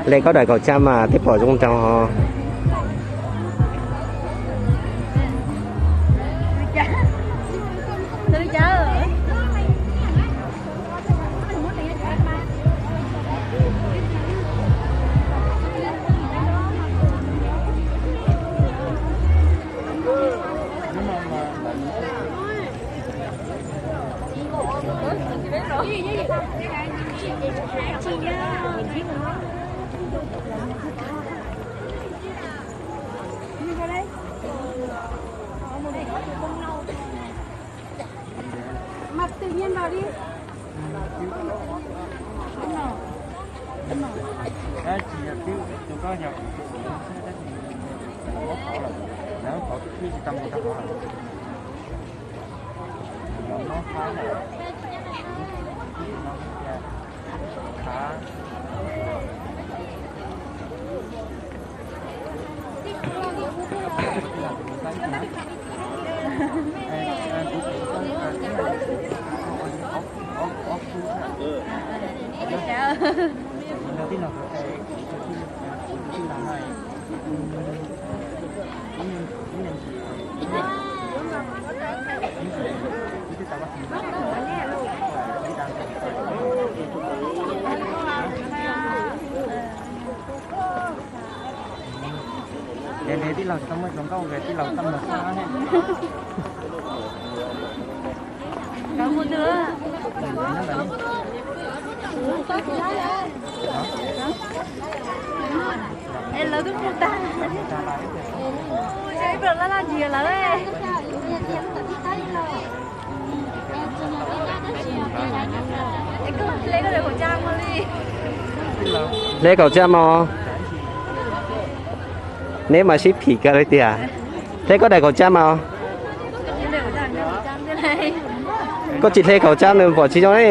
Hle koj daim kaum tsab mas tej pom zoo nraug ho. Mas tự nhiên vào đi. Tab sis yog twb tus koj yog tus tus tab sis lawv qhov twb tsis tau mus rau hauv lawm. Los no fab lawm. Twb tus no cia. Fab. Ntev ntev tij laug tsis tau muaj hluas nkauj, tij laug txaj muag xwb. Es lawv twb mus tag. Lawv laj ntsis lawm. Hle kaum tsab mas. Neb mas sib phim kawg li tiag. Hle koj daim kaum tsab mas. Koj tsis hle kaum tsab nws pom tsis zoo ne.